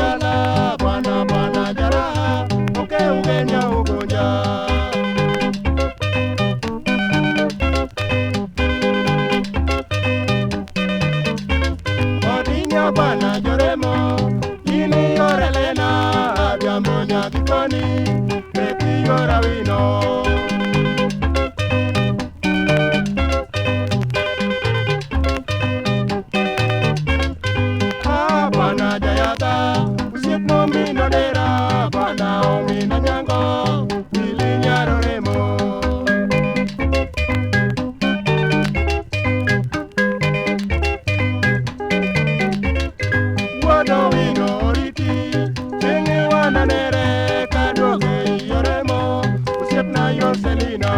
dala bwana bwana jaraha oke ugenya ugunja. Odinya bwana joremo ini yorelena abiambo nyakikoni beti yorawino. Bwana jayata usiep momino dera bwana omina nyango ili nyaroremo. Wuodo wino oriti chieng' wananere kaduogo yoremo osiepna Yoselina.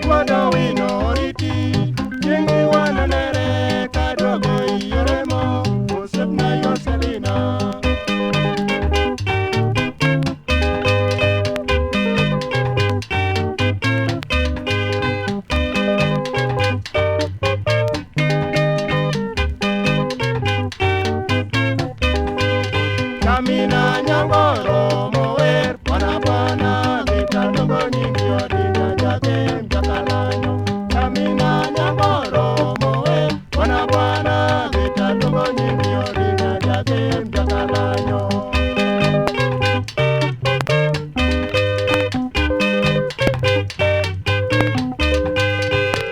Wuodo wino oriti chieng' wananere kaduogo yoremo osiepna Yoselina. Kamina nyangoro mower bwana bwana gitaluongo nyingi odinga jakem jakalanyo. Kamina nyangoro mower bwana bwana gitaluongo nyingi odinga jakem jakalanyo.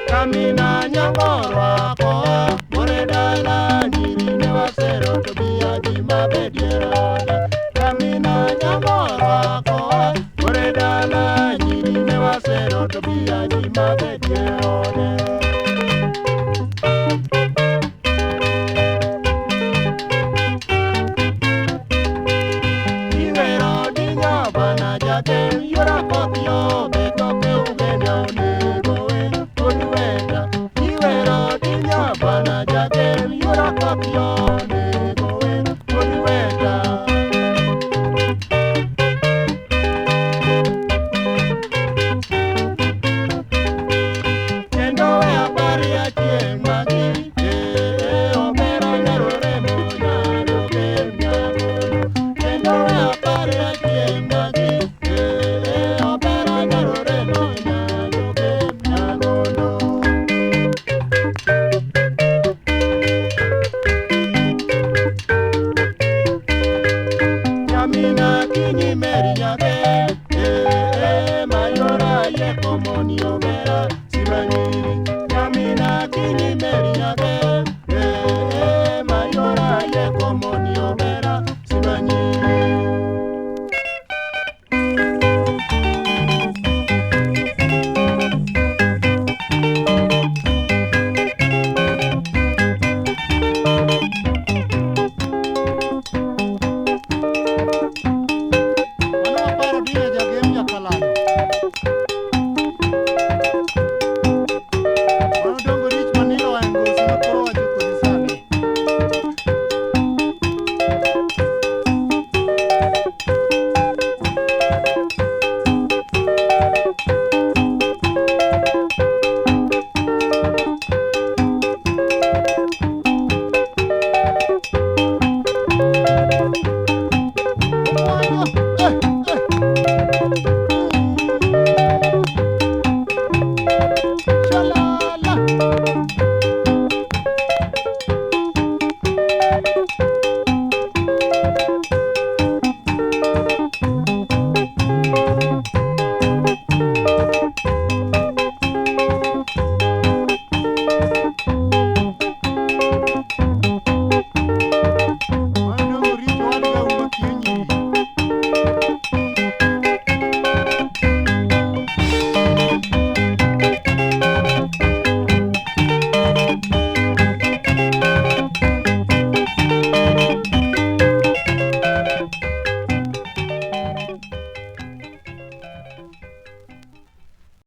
Kamina nyangoro akoa bore dala nyiri ne wasero to biya ji mabedier. Kamina nyangoro akoa bore dala nyiri ne wasero to biya ji mabedier. Iwero dinya bwana jakem yora koth yo beto ke ugenya one.